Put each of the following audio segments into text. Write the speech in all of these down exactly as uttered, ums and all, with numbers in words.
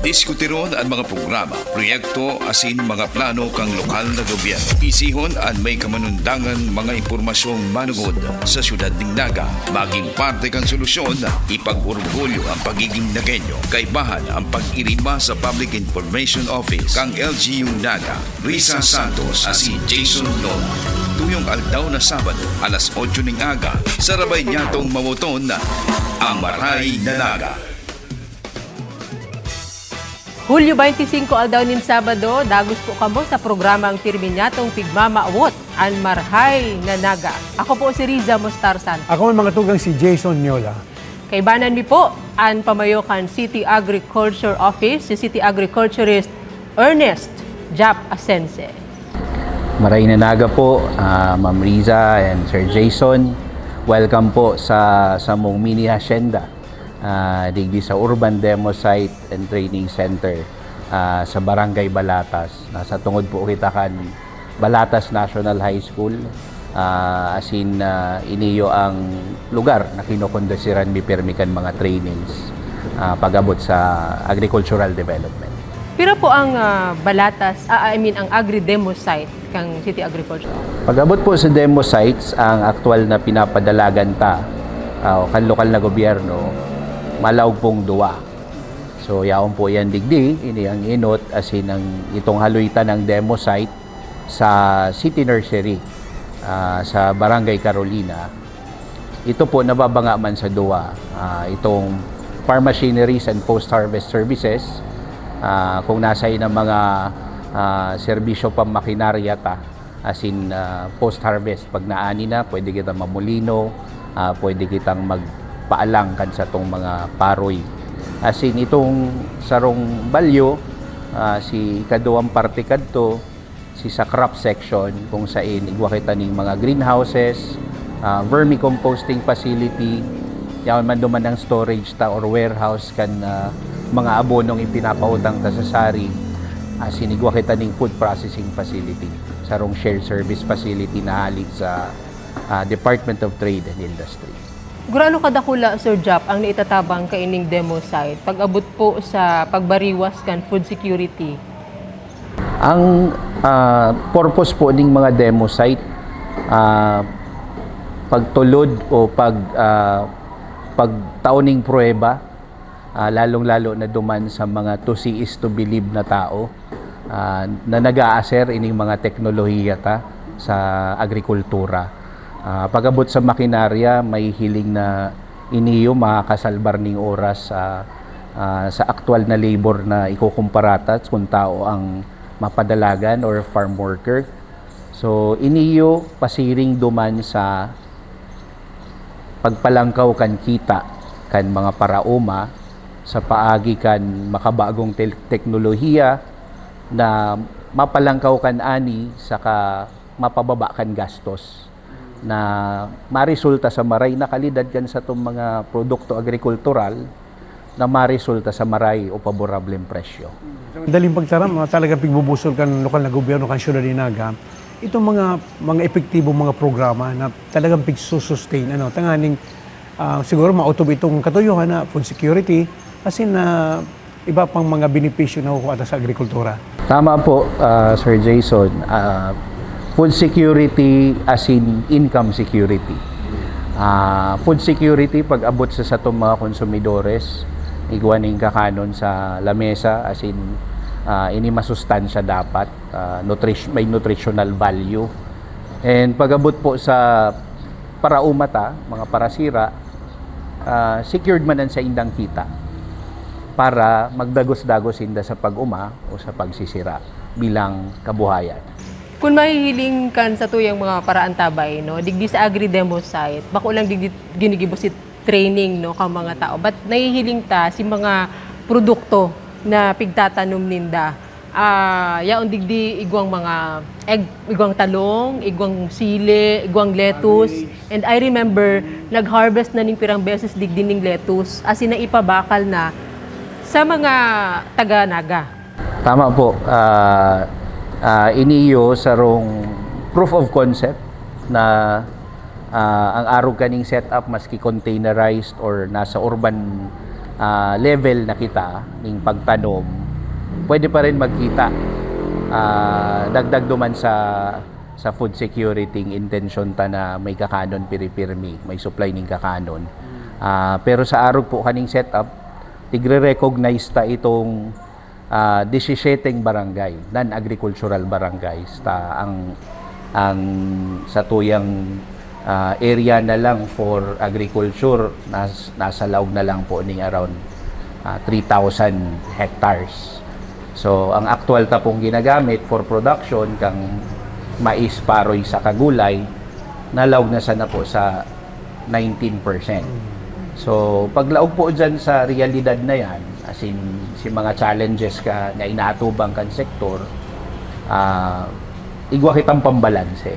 Diskutiron an mga programa, proyekto asin mga plano kan lokal na gobyerno. Isihon an may kamanundangan mga impormasyong manugod sa siyudad nin Naga. Magin parte kan solusyon, ipag-orgulyo an pagigin Nagueño. Kaibahan an pag-irima sa Public Information Office kan L G U Naga. Risa Santos asin Jason Lola. Tuyong aldaw na Sabado, alas otso ning aga, sarabay niyatong mawoton ang Marahay na Naga. Hulyo twenty-five, aldaw nin Sabado, dagos po kamo sa programang pirmi niyatong pigmamawot, an Marahay na Naga. Ako po si Riza Mostar Santos. Ako ang mga tugang si Jason Nyola. Kaibanan mi po an pamayo kan City Agriculture Office, si City Agriculturist Ernest Jap Asense. Marahay na Naga po, ah, Ma'am Riza and Sir Jason. Welcome po sa samong mini hacienda, ah, digdi sa Urban Demo Site and Training Center, ah, sa Barangay Balatas. Nasa tungod po kita kan Balatas National High School. Ah, asin, ah, iniyo ang lugar na kinokondesiran mi pirmi kan mga trainings, ah, pag-abot sa agricultural development. Pira po ang, ah, Balatas, ah, I mean, ang Agri-Demo site kan City Agriculture? Pag-abot po sa demo sites, ang aktual na pinapadalagan ta, ah, o kan lokal na gobyerno, malaog pong duwa. So, yaon po yan digdi, ini ang inot, asin ang itong haloy ta ng demo site sa City Nursery, ah, sa Barangay Carolina. Ito po, nababanga man sa duwa, ah, itong farm machineries and post-harvest services, ah, kung nasa na mga, ah, serbisyo pamakinarya ta, asin, ah, post-harvest, pag naani na, pwede kita mamulino, ah, pwede kitang magpaalang kan satong mga paroy. Asin itong sarong balyo, ah, si ikaduwang parte kadto, si sa crop section, kung sain igwa kita ning mga greenhouses, ah, vermicomposting facility, yaon man duman ang storage ta or warehouse kan, ah, mga abonong ipinapautang ta sa sari, asin igwa kita ning food processing facility, sarong shared service facility na hali sa, ah, Department of Trade and Industry. Gurano kadakula, Sir Jap, ang naitatabang kaining demo site pag-abot po sa pagbariwas kan food security? Ang, ah, purpose po ning mga demo site, ah, pagtulod o pag, ah, pagtao ning pruweba, ah, lalong-lalo na duman sa mga to see is to believe na tao, ah, na nag-aaser ining mga teknolohiya ta sa agrikultura. Ah, pag-abot sa makinarya, mahihiling na iniyo makakasalbar ning oras sa, ah, sa aktual na labor na ikukumpara ta kun tao ang mapadalagan or farm worker. So, iniyo pasiring duman sa pagpalangkaw kan kita kan mga paraoma sa paagi kan makabagong tel-, teknolohiya na mapalangkaw kan ani saka mapababa kan gastos na maresulta sa maray na kalidad kan satong mga produkto agrikultural na maresulta sa maray o paborableng presyo. Daling pagtaram, no, talagang pigbubusol kan lokal na gobyerno, kan syudad ni Naga, itong mga, mga epektibong mga programa na talagang pigsusustain, ano, tanganing, ah, siguro mautob itong katuyuhan na food security, asin na iba pang mga benepisyo na kukuha sa agrikultura. Tama po, ah, Sir Jason. Ah, food security as in income security. Ah, food security, pag-abot sa satong mga konsumidores, igwa ning kakanon sa lamesa, as in, ah, ini masustansya dapat, ah, nutris-, may nutritional value. And pag-abot po sa paraoma ta, mga parasira, ah, secured man ang saindang kita para magdagos-dagos sinda sa pag-oma o sa pagsisira bilang kabuhayan. Kun mahihiling kan satuyang mga paraantabay, no, digdi sa Agri-Demo site, bako lang digdi ginigibo si training, no, kan mga tao, but nahihiling ta si mga produkto na pigtatanom ninda. Ah, yaon digdi igwang mga eg-, igwang talong, igwang sili, igwang lettuce. And I remember, nag-harvest na ning pirang beses digdi ning lettuce, as in, naipabakal na sa mga taga Naga. Tama po. Ah, ah, iniyo sarong proof of concept na, ah, ang arog kaning setup, maski containerized or nasa urban, ah, level na kita ning pagtanom, pwede pa rin magkita. Ah, dagdag duman sa, sa food security, ang intensyon ta na may kakanon piripirmi, may supply ning kakanon. Ah, pero sa arog po kaning setup, tigre-recognize ta itong, ah, disisyeteng barangay, non-agricultural barangays. Ta ang, ang satuyang, ah, area na lang for agriculture, nas-, nasa laog na lang po ning around, ah, three thousand hectares. So, ang aktuwal ta pong ginagamit for production, kang mais, paroy, saka gulay, nalaog na sana po sa nineteen percent. So, paglaog po dyan sa realidad na yan, as in, si mga challenges ka, na inaatubang kan sektor, ah, igwa kitang pambalanse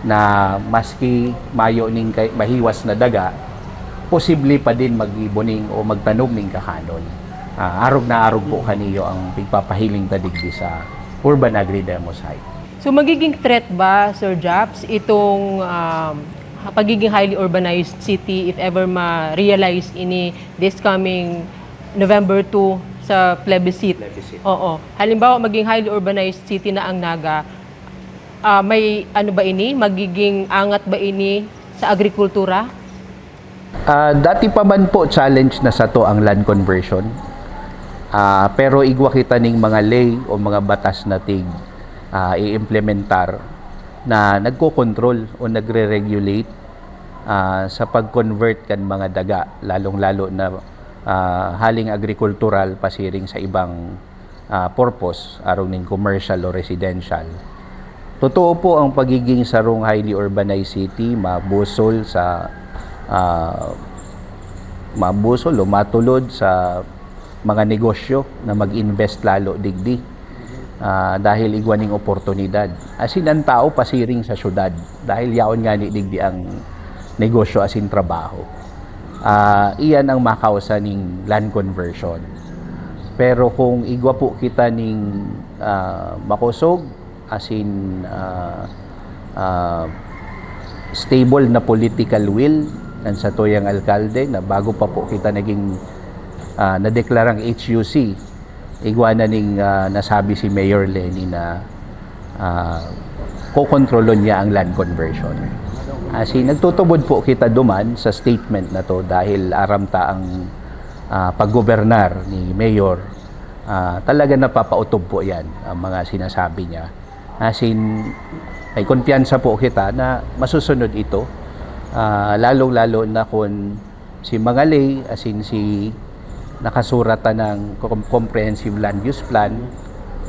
na maski mayo ning kay-, mahiwas na daga, posible pa din mag-iboning o magtanom ning kakanon. Ah, arog na arog po kaniyo ang pigpapahiling ta digdi sa Urban Agri Demo Site. So, magiging threat ba, Sir Japs, itong, um, pagiging highly urbanized city if ever ma-realize ini this coming November two sa plebiscite? Plebiscite. Oo. Halimbawa, maging highly urbanized city na ang Naga, ah, may ano ba ini? Magiging angat ba ini sa agrikultura? Ah, dati pa man po, challenge na sato ang land conversion. Ah, pero igwa kita ning mga ley o mga batas na tig, ah, i-implementar na nagkokontrol o nagre-regulate, ah, sa pag-convert kan mga daga, lalong-lalo na, ah, haling agrikultural pasiring sa ibang, ah, purpose, arog ning commercial o residential. Totoo po, ang pagiging sarong highly urbanized city mabusol sa, ah, mabusol o matulod sa mga negosyo na mag-invest lalo digdi, ah, dahil igwa ning oportunidad. As in, ang tao pasiring sa syudad dahil yaon ngani digdi ang negosyo as in trabaho. Ah, iyan ang makausa ning land conversion. Pero kung igwa po kita ning, ah, makosog, as in, ah, ah, stable na political will kan satuyang alkalde na bago pa po kita naging, ah, nadeklarang H U C, igwa na ning, ah, nasabi si Mayor Leni na, ah, kokontrolon niya ang land conversion. As in, nagtutubod po kita duman sa statement na to dahil aram ta ang, ah, paggobernar ni Mayor, ah, talaga napapautob po yan, ang mga sinasabi niya. As in, may kumpiyansa po kita na masusunod ito, ah, lalong-lalo na kung si Mangalay, as in si nakasuratan ng com-, comprehensive land use plan,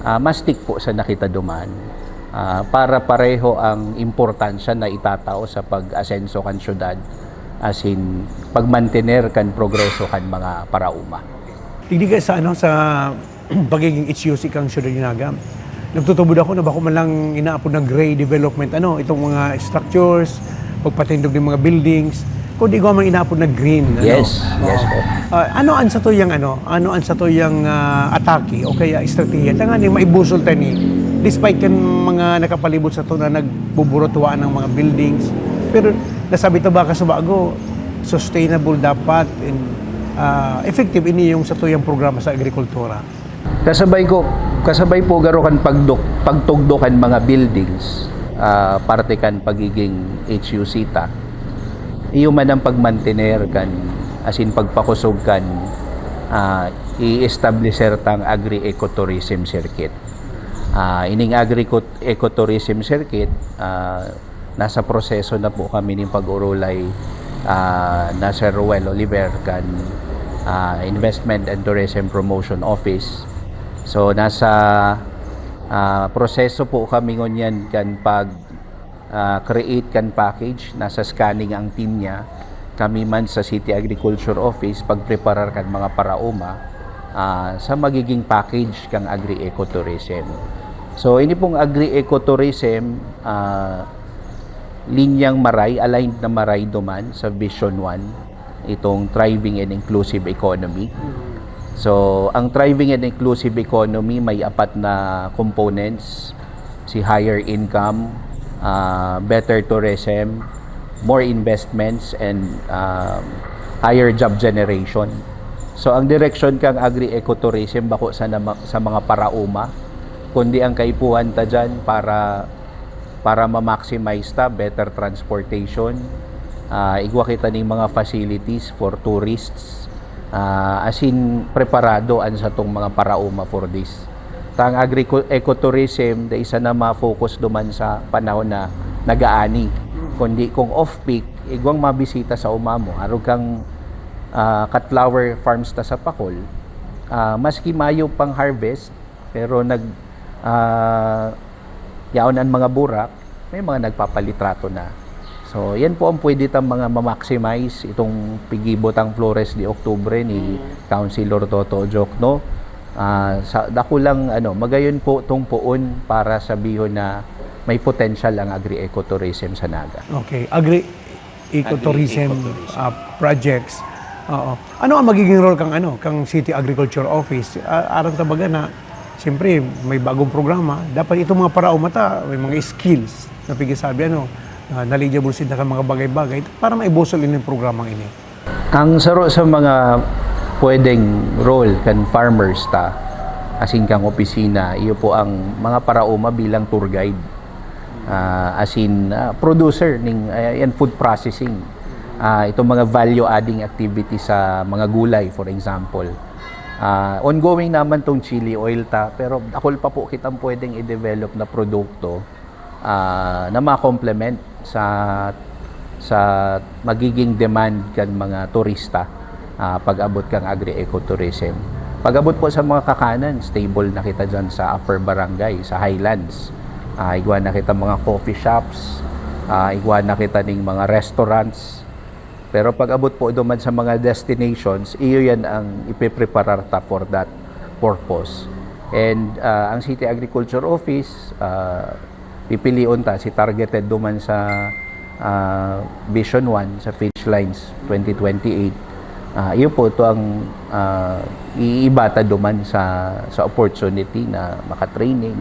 ah, mastik po sa nakita duman. Ah, para pareho ang importansya na itatao sa pag-asenso kan syudad, as in pagmantener kan progreso kan mga paraoma. Digdi kaya sa, ano, sa pagiging H U C kang Siyudad Naga, nagtutubod ako na bako man lang inaapod na gray development, ano, itong mga structures, pagpatindog ng mga buildings, kundi igwa man inaapod na green, ano? Yes, yes po. Ah, ano ang satuyang, ano, ano ang satuyang, ah, atake o kaya estratehiya tanganing maibusol ta ni, despite kan mga nakapalibot sato na nagbuburutuan ng mga buildings, pero nasabi ta baka sa bago, sustainable dapat and, ah, effective ini yung satuyang programa sa agrikultura. Kasabay ko, kasabay po garo kan pagdok-, pagtugdo kan mga buildings, ah, parte kan pagiging H U C ta. Iyo man ang pagmantener kan, as in, pagpakusog kan, ah, i-establisher tang agri-ecotourism circuit. Ah, ining agri-eco-, ecotourism circuit, ah, nasa proseso na po kami ning pag-urulay, ah, na Sir Ruel Oliver kan, ah, Investment and Tourism Promotion Office. So, nasa, ah, proseso po kami ngunyan kan pag, ah, create kan package. Nasa scanning ang team niya. Kami man sa City Agriculture Office, pagpreparar kan mga paraoma, ah, sa magiging package kang agri-ecotourism. So, ini pong agri-ecotourism, ah, linyang maray, aligned na maray duman sa Vision One, itong thriving and inclusive economy. So, ang thriving and inclusive economy may apat na components, si higher income, ah, better tourism, more investments, and, ah, higher job generation. So, ang direksyon kang agri-ecotourism bako sa nama-, sa mga paraoma, kundi ang kaipuhan ta diyan para, para ma-maximize ta better transportation, ah, igwa kita ning mga facilities for tourists, ah, as in, preparado an satong mga paraoma for this. Ta ang agrico-, ecotourism, dai sana ma-focus duman sa panahon na nagaani, kundi kung off-peak, igwang mabisita sa uma mo. Arog kang, ah, cut flower farms ta sa Pacol, ah, maski mayo pang harvest, pero nag, ah, yaon an mga burak, may mga nagpapalitrato na. So, yan po ang pwede tang mga ma-maximize itong pigibot ang Flores de Octubre ni Councilor Toto Jokno. Ah, sa dakulang ano, magayon po tong poon para sabihon na may potential ang agri-ecotourism sa Naga. Okay, agri-ecotourism Agri-ecotourism. ah, projects. Oo. Ano ang magiging role kang ano, kang City Agriculture Office? Ah, aram ta baga na siyempre may bagong programa, dapat itong mga paraoma ta, may mga skills na pigisabi ano, na knowledgeable sila kan mga bagay-bagay para maibusol ini ang programang ini. Ang saro sa mga pwedeng role kan farmers ta, asin kang opisina, iyo po ang mga paraoma bilang tour guide. Ah, asin, ah, producer ning, ah, yan, food processing. Ah, itong mga value adding activity sa mga gulay, for example. Ah, ongoing naman tong chili oil ta, pero dakul pa po kitang pwedeng i-develop na produkto, ah, na ma-complement sa, sa magiging demand kan mga turista, ah, pag-abot kang agri-ecotourism. Pag-abot po sa mga kakanan, stable na kita dyan sa Upper Barangay, sa Highlands. Ah, igwa na kita mga coffee shops, ah, igwa na kita ning mga restaurants. Pero pag-abot po duman sa mga destinations, iyo yan ang ipipreparar ta for that purpose. And, ah, ang City Agriculture Office, ah, pipilion ta si targeted duman sa, ah, Vision one, sa Finish Lines twenty twenty-eight. Ah, iyo po ito ang, ah, iiba ta duman sa, sa opportunity na makatraining,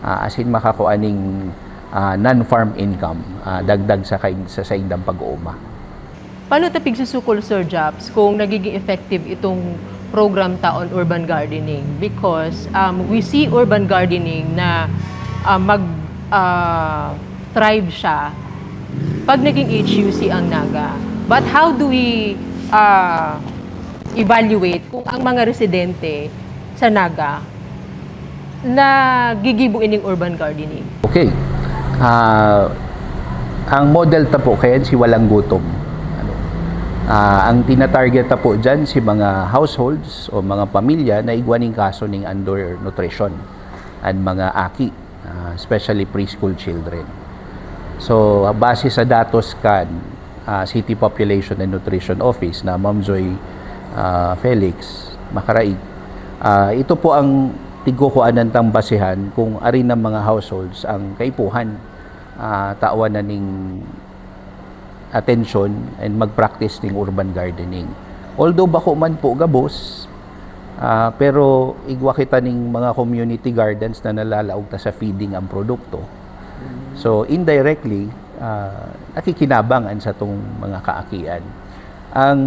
ah, asin makakua ning, ah, non-farm income, ah, dagdag sa kain-, sa saindang pag-uuma. Paano ta pigsusukol, Sir Japs, kung nagiging effective itong program ta on urban gardening? Because, um, we see urban gardening na, ah, mag, ah, thrive siya pag naging H U C ang Naga. But how do we, ah, evaluate kung ang mga residente sa Naga nagigibo ining urban gardening? Okay. Ah, ang model ta po kaya si Walang Gutom. Ano? Ah, ang tina-target ta po dyan si mga households o mga pamilya na igwa ning kaso ning undernutrition, an mga aki, ah, especially preschool children. So, base sa datos kan, ah, City Population and Nutrition Office na Ma'am Joy, ah, Felix Macaraig, ah, ito po ang tigkukuanan tang basehan kung arin ng mga households ang kaipuhan, ah, tawan na ning atensyon and mag-practice ning urban gardening. Although bako man po gabos, ah, pero igwa kita ning mga community gardens na nalalaog ta sa feeding ang produkto. So, indirectly, ah, nakikinabang an satong mga kaakian. Ang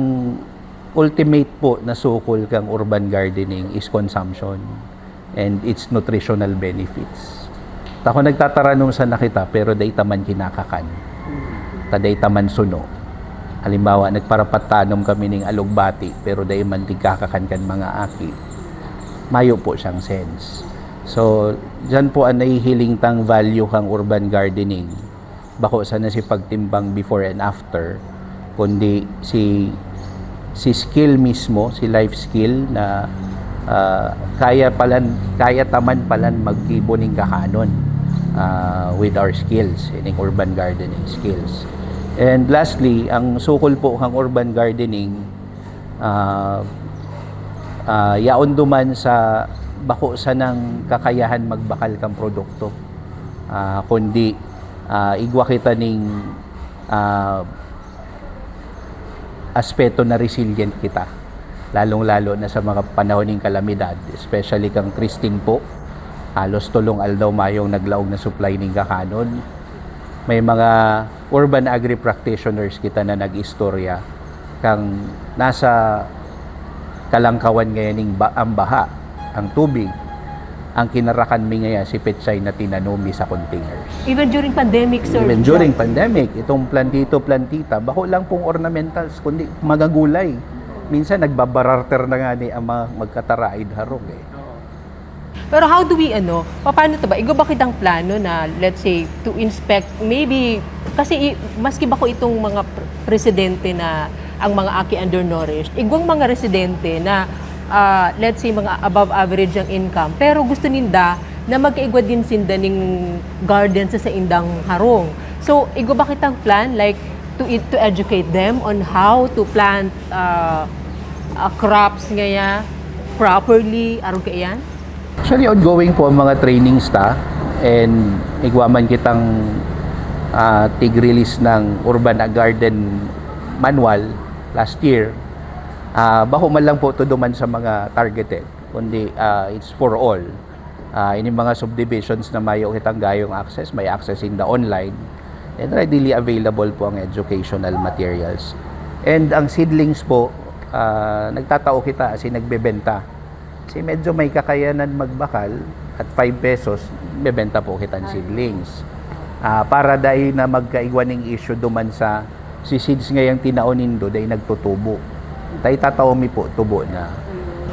ultimate po na sukol kang urban gardening is consumption and its nutritional benefits. Ta kung nagtataranom sana kita, pero dai ta man kinakakan. Ta dai ta man suno. Halimbawa, nagparapat tanom kami ning alugbati, pero dai man tigkakakan kan mga aki. Mayo po siyang sense. So, dyan po ang nahihiling tang value kang urban gardening. Bako sana si pagtimbang before and after, kundi si, si skill mismo, si life skill na, ah, kaya palan, kaya ta man palan maggibo ning kakanon, ah, with our skills, ining urban gardening skills. And lastly, ang sukol po kang urban gardening, ah, ah, yaon duman sa bako sanang kakayahan magbakal kang produkto, ah, kundi, ah, igwa kita ning, ah, aspeto na resilient kita, lalong-lalo na sa mga panahon ning kalamidad, especially kang Christine po. Halos tolong aldaw mayong naglaog na supply ning kakanon. May mga urban agri practitioners kita na nag-istorya kang nasa Kalangkawan ngayon ning ba-, ang baha, ang tubig, ang kinarakan mi ngayon si pechay na tinanom mi sa containers. Even during pandemic, sir. Even during pandemic, itong plantito, plantita, bako lang pong ornamentals, kundi mga gulay. Minsan nagbabararter na nga ni ang mga magkataraid harong eh. Pero how do we, ano, paano to ba? Igwa ba kitang plano na, let's say, to inspect, maybe, kasi i- maski ba ko itong mga pr- presidente na ang mga aki undernourished, igwang mga residente na, ah, let's say, mga above average ang income, pero gusto ninda na magkaigwa din sinda ning garden sa saindang harong. So, igwa ba kitang plan, like, to ed- to educate them on how to plant uh, uh, crops ngaya properly, arog kaiyan? Actually, ongoing po ang mga trainings ta, and igwa man kitang ah, tig-release ng Urban Garden Manual last year. Ah, bako man lang po to duman sa mga targeted, kundi ah, it's for all. Ah, ini mga subdivisions na mayo kitang gayong access, may access in the online, and readily available po ang educational materials. And ang seedlings po, ah, nagtatao kita, as in nagbebenta. Kasi medyo may kakayanan magbakal at five pesos, bebenta po kitang seedlings. Ah, para dai na magkaigwa ning issue duman sa si seeds ngayang tinao nindo, dai nagtutubo. Tay tatao mi po, tubo na.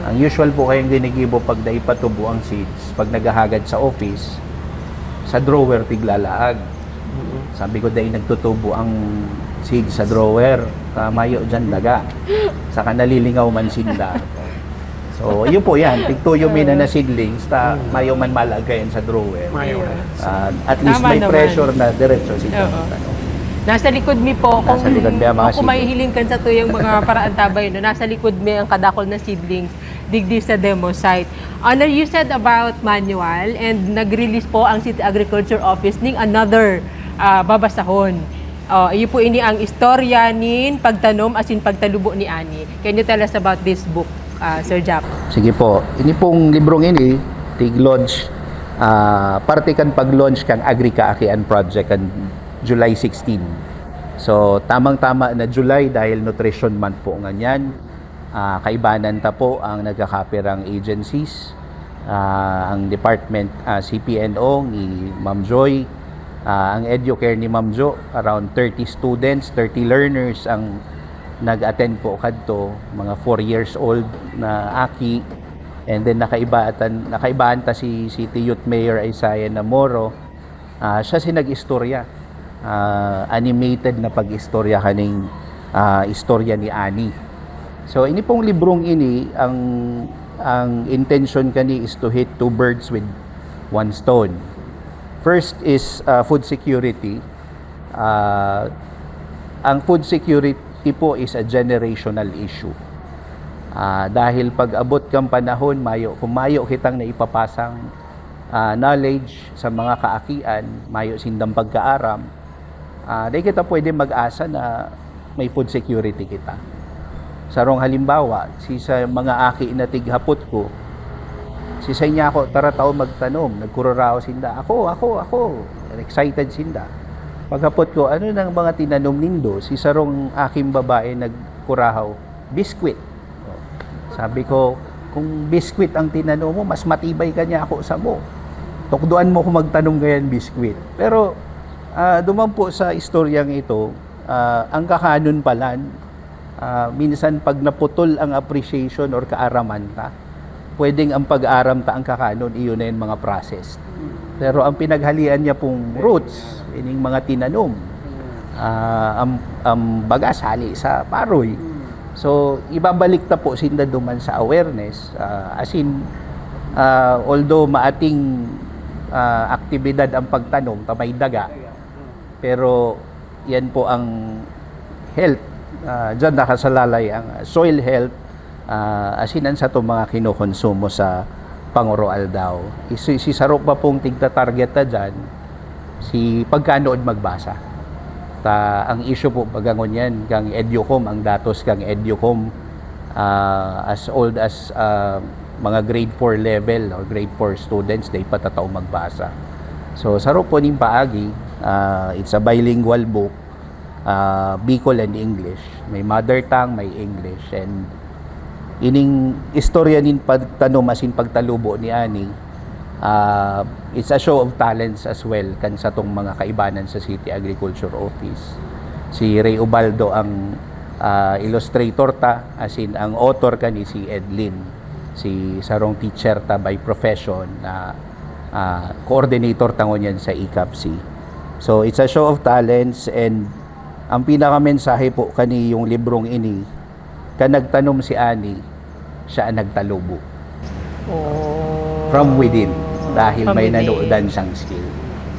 Ang usual po kayang ginigibo pag dai pa tubo ang seeds, pag naghahagad sa office, sa drawer tiglalaag. Sabi ko, dai nagtutubo ang seeds sa drawer. Ah, mayo dyan daga. Saka nalilingaw man sinda. So, yun po yan. Tigtuyo mi na na seedlings, ta mayo man malagayan sa drawer. Mayo na. Ah, at least Tama may naman. Pressure na diretso si Oo. ano. Nasa likod mi po, kung, Nasa likod mi ang mga kung sige. Mahihiling kan sa tuyang mga paraantabay, no? Nasa likod mi ang kadakol na seedlings, digdi sa demo site. Honor, you said about manual and nag-release po ang City Agriculture Office ning another ah, babasahon. Oh, iyo po ini ang istorya nin pagtanom asin pagtalubo ni Ani. Can you tell us about this book, ah, Sir Jap? Sige po. Ini pong librong ini, tig-launch, ah, parte kan pag-launch kan Agri Kaakian Project kan July sixteen. So, tamang-tama na July dahil Nutrition Month po nganyan. Ah, kaibanan ta po ang nagkakapirang agencies, ah, ang department, ah, C P N O ni Ma'am Joy, ah, ang Educare ni Ma'am Jo, around thirty students, thirty learners ang nag-attend po kadto, mga four years old na aki. And then nakaibatan, nakaibahan ta si City Youth Mayor Isaiah Namoro. Ah, siya si nag-istorya. Ah, animated na pag-istorya kaning ah, istorya ni Ani. So, ini pong librong ini, ang ang intention kani is to hit two birds with one stone. First is ah, food security. Ah, ang food security po is a generational issue. Ah, dahil pag-abot kang panahon, mayo, kung mayo kitang naipapasang ah, knowledge sa mga kaakian, mayo sindang pagkaaram, ah, dai kita pwede mag-asa na may food security kita. Sarong halimbawa, si sa mga aki na tighapot ko, si sa niya ako, "Tara tao magtanom," nagkururaw sinda, "Ako, ako, ako." Excited sinda. Paghapot ko, "Ano nang mga tinanom nindo?" Si sarong aking babae nagkurahaw, "Biskwit." Oh. Sabi ko, "Kung biskwit ang tinanom mo, mas matibay ka niya ako sa mo. Tukdoan mo kung magtanom ngayon biskwit." Pero ah, duman po sa istoryang ito, ah, ang kakanon pala, ah, minsan pag naputol ang appreciation or kaaraman ta, pwedeng ang pag-aram ta ang kakanon, iyon na yung mga processed. Pero ang pinaghalian niya pong roots, ining mga tinanom, ah, ang, ang bagas hali sa paroy. So, ibabalik ta po sinda duman sa awareness. Ah, as in, ah, although maating ah, aktibidad ang pagtanom ta may daga, pero yan po ang health. Ah, diyan nakasalalay ang soil health, ah, as in ang sa itong mga kinukonsumo sa pangoroaldaw. Si, si saro pa pong tigta-target na dyan, si pagkanood magbasa. Ta, ang issue po, pag ngunyan, kang Educom, ang datos kang Educom, ah, as old as ah, mga grade four level or grade four students, dai pa tatao magbasa. So, saro po ning paagi, ah, it's a bilingual book, ah, Bicol and English. May mother tongue, may English, and Ining istorya nin pagtanom asin pagtalubo ni Ani, ah, it's a show of talents as well kan satong mga kaibanan sa City Agriculture Office. Si Ray Ubaldo ang, ah, illustrator ta, asin ang author kani si Edlin, si sarong teacher ta by profession na, ah, coordinator ta ngunyan sa E CAPC. So, it's a show of talents, and ang pinakamensahe po kani yung librong ini, kan nagtanom si Ani, siya ang nagtalubo. Oh. From within, dahil From may within. Nanudan siyang skill.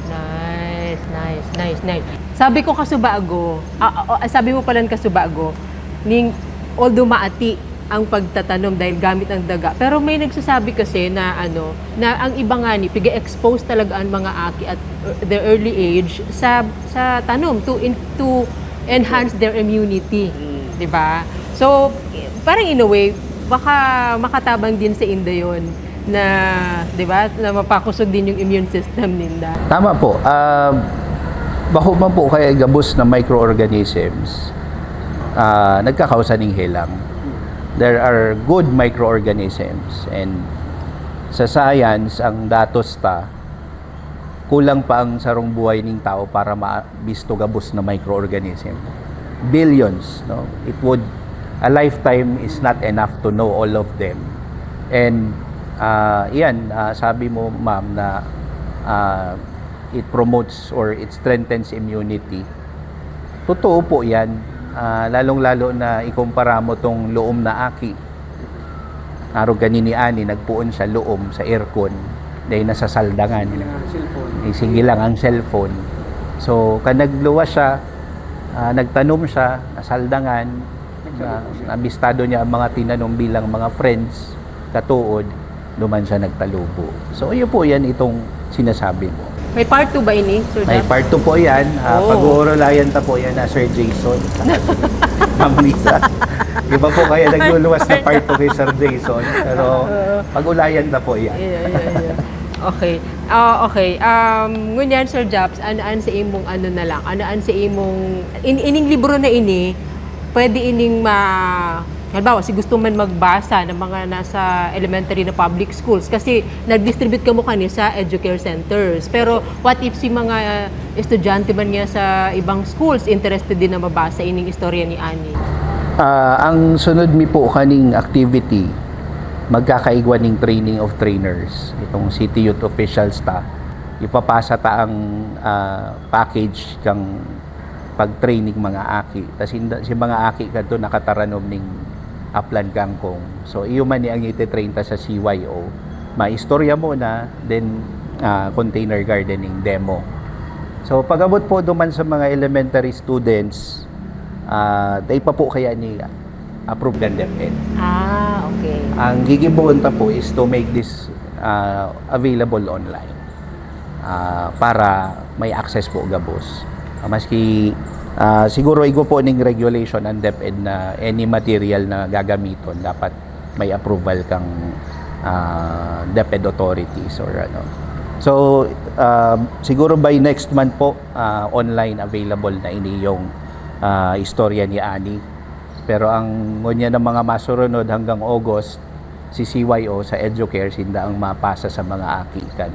Nice, nice, nice, nice. Sabi ko kasubago, ah, ah, ah, sabi mo pala kasubago, ning, although maati ang pagtatanom dahil gamit ang daga, pero may nagsasabi kasi na ano, na ang iba nga ni, piga-expose talaga ang mga aki at, uh, their early age sa sa tanom to in, to enhance their immunity, 'di ba? So, parang in a way, baka makatabang din sa inda 'yon na, 'di ba, na mapakusog din yung immune system ninda. Tama po. Ah, bako man po kaya gabos na microorganisms, ah, nagkakausa ning helang. There are good microorganisms, and sa science, ang datos ta, kulang pa ang sarong buhay ning tao para mabisto gabos na microorganism. Billions, no? It would, a lifetime is not enough to know all of them. And, ah, iyan, ah, sabi mo, ma'am, na, ah, it promotes or it strengthens immunity. Totoo po yan. Ah, lalong-lalo na ikumpara mo tong loom na aki. Arog kani ni Ani, nagpoon siya loom sa aircon, dahil nasasaldangan. Ang cellphone. Eh, sige lang ang cellphone. So, kan nagluwas siya, ah, nagtanom siya, nasaldangan, na, Nagtanom siya. Nabistado niya ang mga tinanom bilang mga friends, katuod, duman siya nagtalubo. So, iyo po yan itong sinasabi mo. May part two ba ini, Sir May Jack? Part two po yan. Ah, Oh. Pag-uurulayan ta po yan na Sir Jason. Ma'am Lisa. Iba po kaya nagluluwas na part two kay Sir Jason. Pero Oo. pag-ulayan ta po yan. Yeah, yeah, yeah. Okay. Ah, okay. Um, ngunyan, Sir Japs, ano an sa imong ano na lang? Ano an sa imong, in, ining libro na ini, pwede ining ma, halimbawa, si gusto man magbasa ng mga nasa elementary na public schools, kasi nag-distribute kamo kani sa educare centers. Pero what if si mga estudyante man niya sa ibang schools interested din na mabasa ining istorya ni Ani? Ah, ang sunod mi po kaning activity, magkakaigwa ning training of trainers. Itong city youth officials ta, ipapasa ta ang, ah, package kang pag-training mga aki. Tas inda, si mga aki kadto nakataranom ning aplan kangkong. So, iyo man ni ang ititrain ta sa C Y O. Maistorya muna, then, ah, container gardening demo. So, pag-abot po duman sa mga elementary students, ah, dai pa po kaya ni approve ng DepEd. Ah, okay. Ang gigibohon ta po is to make this, ah, available online, ah, para may access po gabos. Ah, maski, ah, siguro igwa po ning regulation ang DepEd na any material na gagamiton, dapat may approval kang, ah, DepEd authorities or ano. So, ah, siguro by next month po, ah, online available na ini yung, ah, istorya ni Ani. Pero ang ngunyan ng mga masurunod hanggang August, si C Y O sa Educare, sinda ang mapasa sa mga aki kan,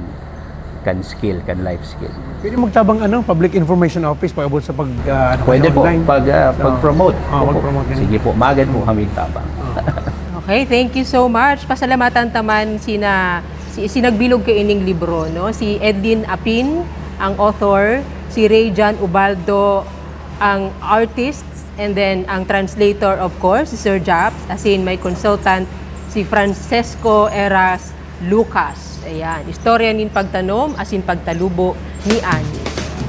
kan skill, kan life skill. Pwede magtabang ano, public information office pag-abot sa pag, ah, ano, Pwede po, online. pag, ah, So, pag-promote. oh, Opo. pag-promote, ganun. Sige po, magad po kami tabang. Oh. Okay, thank you so much. Pasalamatan ta man sina, si, sinagbilog kaining libro, no? Si Edlin Apin, ang author, si Ray John Ubaldo, ang artist, and then ang translator, of course, si Sir Japs, asin may consultant, si Francesco Eras Lucas. Ayan, istorya nin pagtanom asin pagtalubo ni Ani.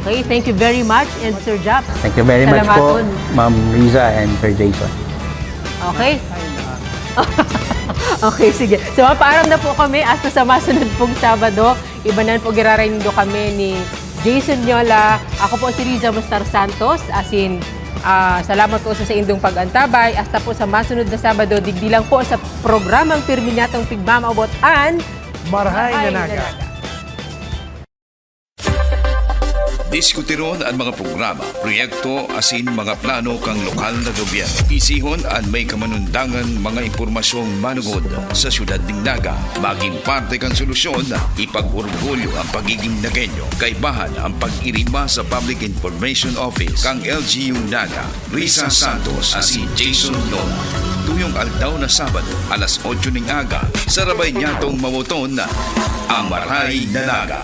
Okay, thank you very much, and Sir Japs. Thank you very much po, Salamaton. Ma'am Riza and Sir Jason. Okay? Okay, sige. So, paaram na po kami hasta sa masunod pong Sabado. Ibanan po giraray nindo kami ni Jason Nyola. Ako po si Riza Mustar Santos. Asin, ah, salamat po sa saindong pag-antabay. Hasta po sa masunod na Sabado, digdi lang po sa programang pirmi niyatong pigmamaabot, an Marahay Ay, na Naga. Naga. Diskutiron an mga programa, proyekto asin mga plano kan lokal na gobyerno. Isihon an may kamanundangan mga impormasyong manungod sa siyudad nin Naga. Magin parte kan solusyon, ipag-orgulyo ang pagiging Nagueño. Kaibahan ang pag-irima sa Public Information Office kan L G U Naga. Risa Santos asin Jason Lola. Tuyong aldaw na Sabado, alas otso nin aga, sarabay niyatong mawoton ang Maray na Naga.